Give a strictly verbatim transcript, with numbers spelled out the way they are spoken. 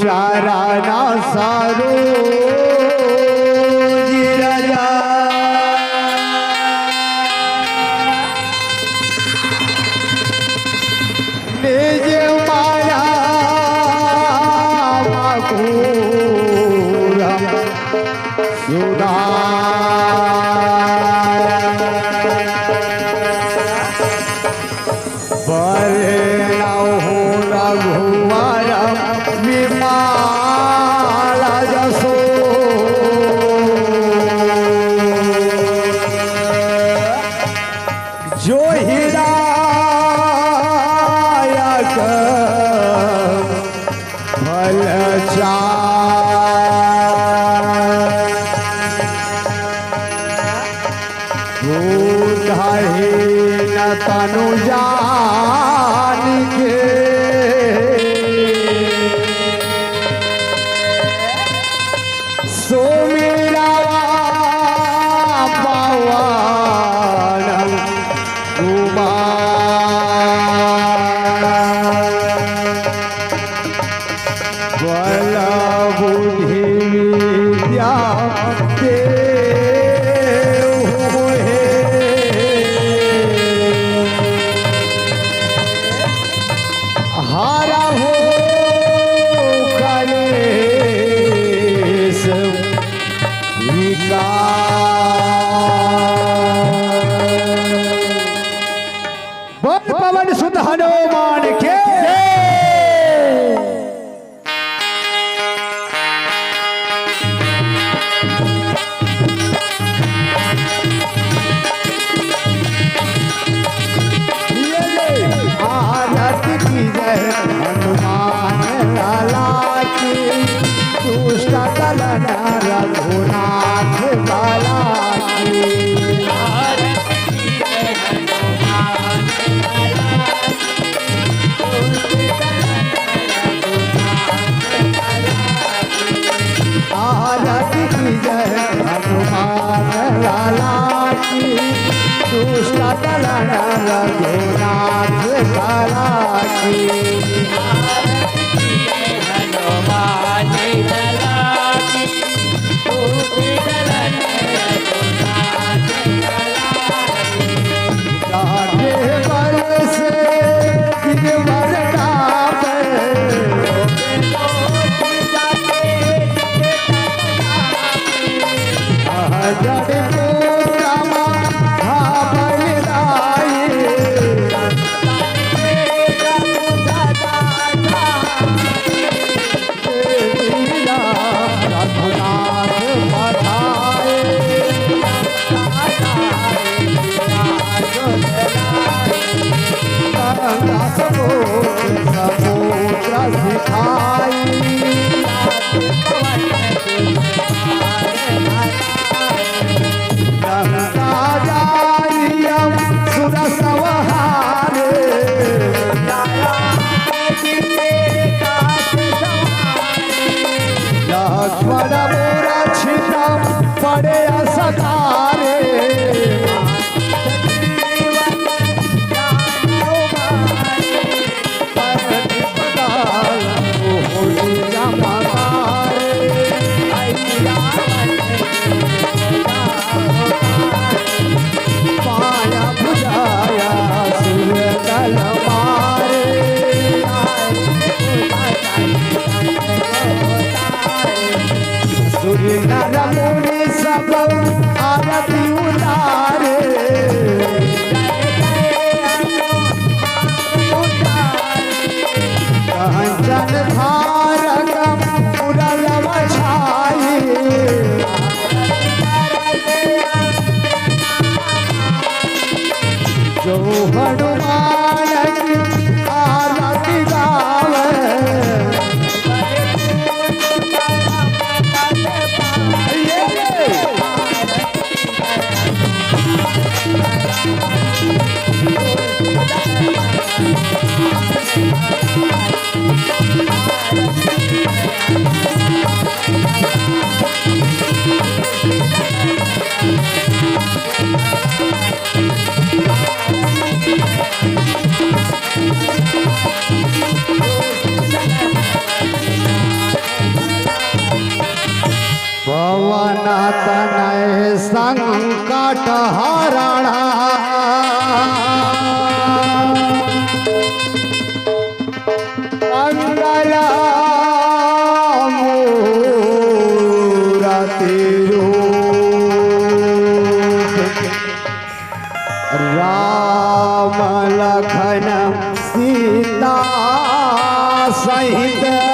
चरण सरोज रज। निज माया मकुरम सुधा। बरनउँ रघुवर विमल जसो। जो हिदायक फल चार। दूधहीन तनु जानिके सुमिरा पवन कुमार। बल बुद्धि विद्या देहु हे। हरहु कलेश विकार। बोल पवन सुत हनुमान के जय। आरती कीजे हनुमान लाला की, दुष्ट दलन रघुनाथ बाला की। आरती कीजे हनुमान लाला की, दुष्ट दलन रघुनाथ बाला की। आरती कीजे हनुमान लाला की, दुष्ट दलन रघुनाथ बाला की। आरती कीजे हनुमान लाला की, दुष्ट दलन रघुनाथ बाला की। जाके बल से गिरवर डावे। जड़ को तमा धावन दाई। लीला रघुनाथ बताए। गंगा समुद्र समुद्र सिखाई। लंका जाई हम सुर संहारे। लक्ष्मण मूर्छित पड़े असकारे। सुर नर मुनि सब आरती उतारे। कंचन धारक मुरल छाई। जो हनुमान की आरती गावे। नत नय संकट हरण। मंगल मूरति रूप राम लखन सीता सहित।